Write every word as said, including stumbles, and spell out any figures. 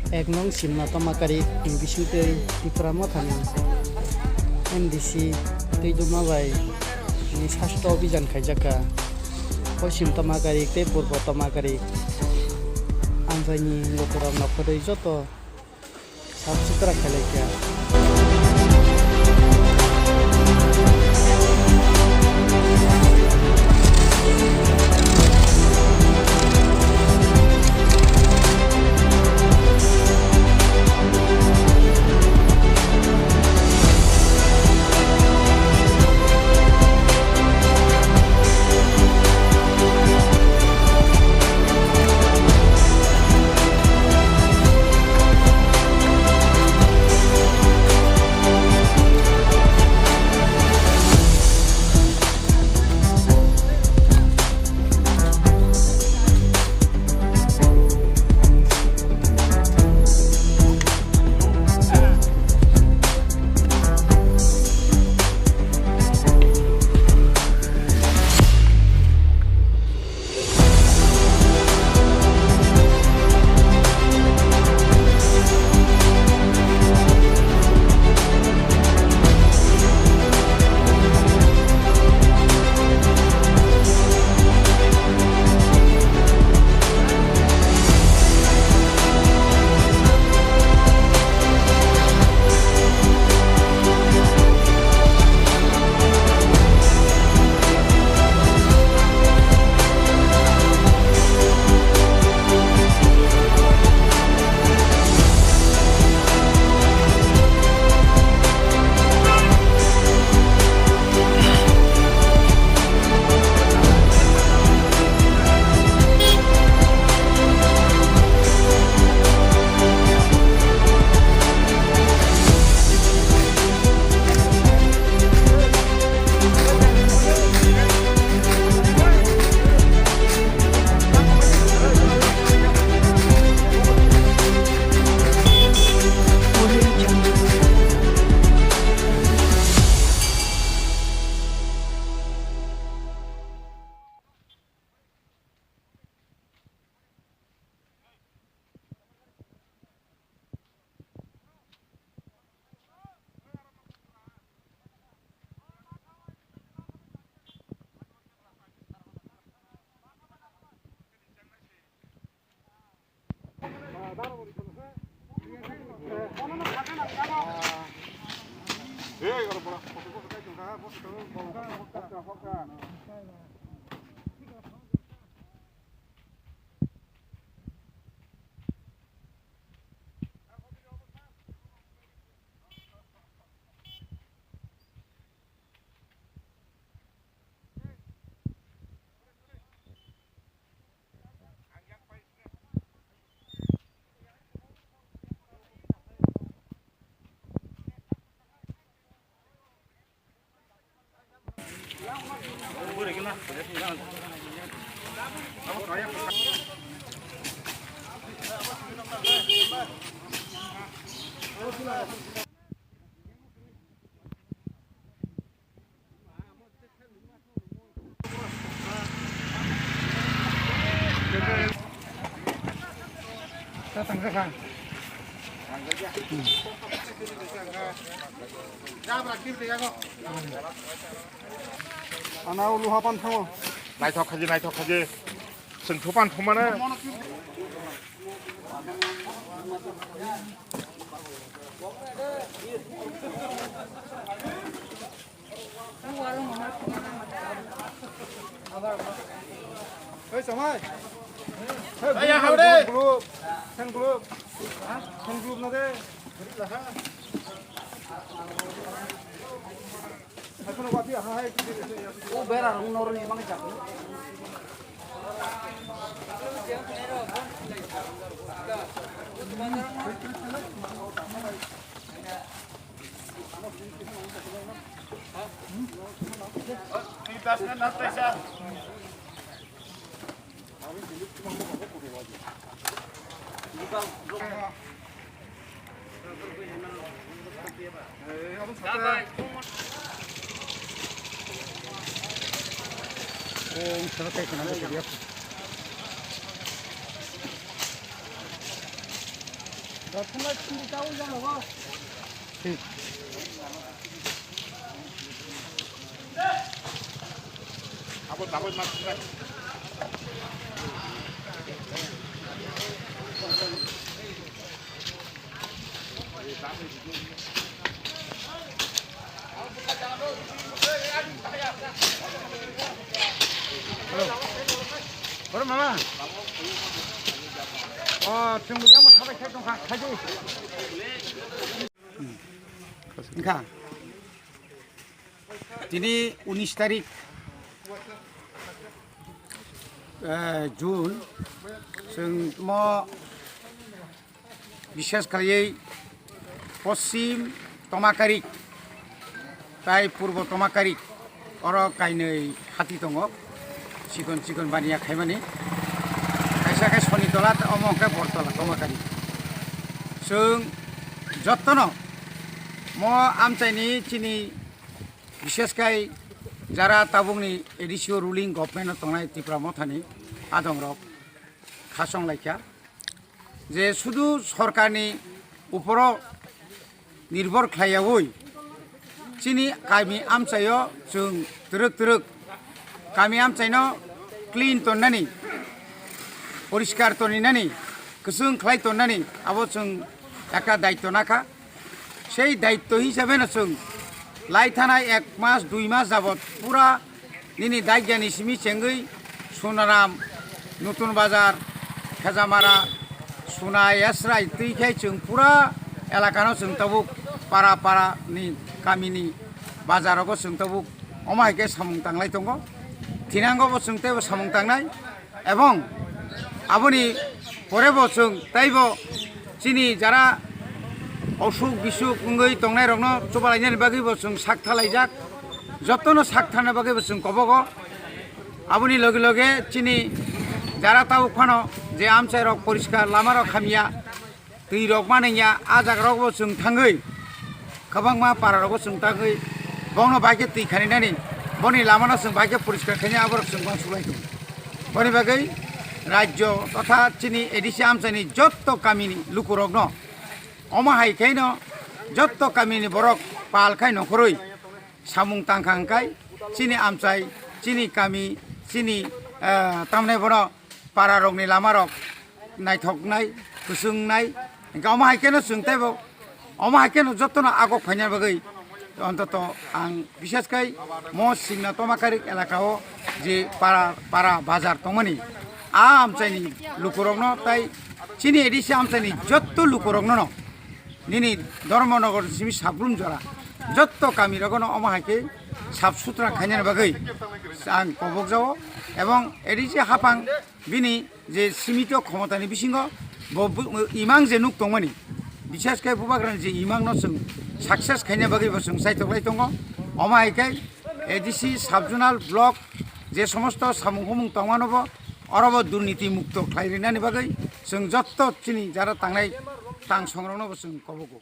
Ek nong Simna Tomakari ni bisingtwi Tipra Mothani M D C Twiduma bai ni Sastho Abhijan khaijakha. Poschim Tomakari tei Purbo Tomakari amchaini lukurok nokharwi joto sap sutra khlaikha. Ana ulu hapan thango. Naithok khaji, naithok khaji. Chwng thupan thumane. Hey, Samai. Hey, hey, group, hao de. Group, group. Hand group. Hand group na de. O bera rung nor ni mang jak. Oro mama. O, chwng bo yang bo sabai khai tongkha, khai di. Wngkha. Tini unis tarik, eh, June, chwng mo bishes khlaiwi Poschim Tomakarik tai Purbo Tomakarik, oro kainwi hati tongo, chikon chikon baniya khaimani, kaisa khe Sonitola, omo hwnkhe Bortola Tomakarik. Chwng jottono mo amchaini chini, bishes khai jara tabukni A D C o ruling government o tongnai Tipra Mothani adongrok khasong laikha je sudu sorkarni uporo nirbhor khlaiyaui chini kami amchaio chwng twrwk twrwk kami amchaino clean tonnani, poriskar toninani, kwchwng khlai tonnani abo chwng ekta daityo nakha. Sei daityo hisabeno chwng lai thanai ek mas, dui mas jabot pura nini daigani simi chengwi Sunaram, Nutun Bazar, Khejamara, Suna, Yasrai twi khai chwng pura elakano chwng tabuk para para ni kamini bazarogo chwng tabuk omo hai khe samung tanglai tongo. Thinango bo chwng teibo samung tangnai. Ebong aboni pore bo chwng teibo chini jara osuk bisuk wngwi tongnairokno chubalainani bagwi bo chwng sak thalaijak, jotono sak thana bagwi bo chwng kobogo. Aboni loge loge chini jara tabuk phano je amchairok poriskar lamarok hamya, twi rok mananya, ah jaga rok bo chwng thangwi, kwbangma para rok bo chwng thangwi, bongno bai khe twi khaninani, boni lamano chwng bai khe poriskar khainai, aborok chwng uansuk lai tongo. Boni bagwi rajyo totha chini A D C amchaini jotto kamini lukurokno, omo hai khaino jotto kamini borok pal khai nongkhorwi samung tangkha hwnkhe chini amchai, chini kami, chini, eh, tamni bono para rokni lama rok naithoknai, kwchwngnai, hwnkhe omo hai kheno chwng teibo, omo hai kheno jotono agok phaina bagwi, ontoto ang bishes khai mo Singna Tomakarik elaka o je para, para bazar tongmani, a amchaini lukurokno tai chini A D C amchaini jotto lukurokno no nini Dharmanagar simi Sabrum jora jotto kami rogono omo hai khe sap sutra khainani bagwi ang kobok jao, ebong A D C haphang bini je simito khomotani bisingo bo bu-, imang je nuk tongmani, bishes khe bubagrani je imangno chwng success khaina bagwi bo chwng chaithok lai tongo. Omo hai khe A D C sub-zonal block je somosto samung humung tongmano bo oro bo durniti mukto khlai rinani bagwi chwng jotto chini jara tangnai tang songrokno bo chwng kobogo.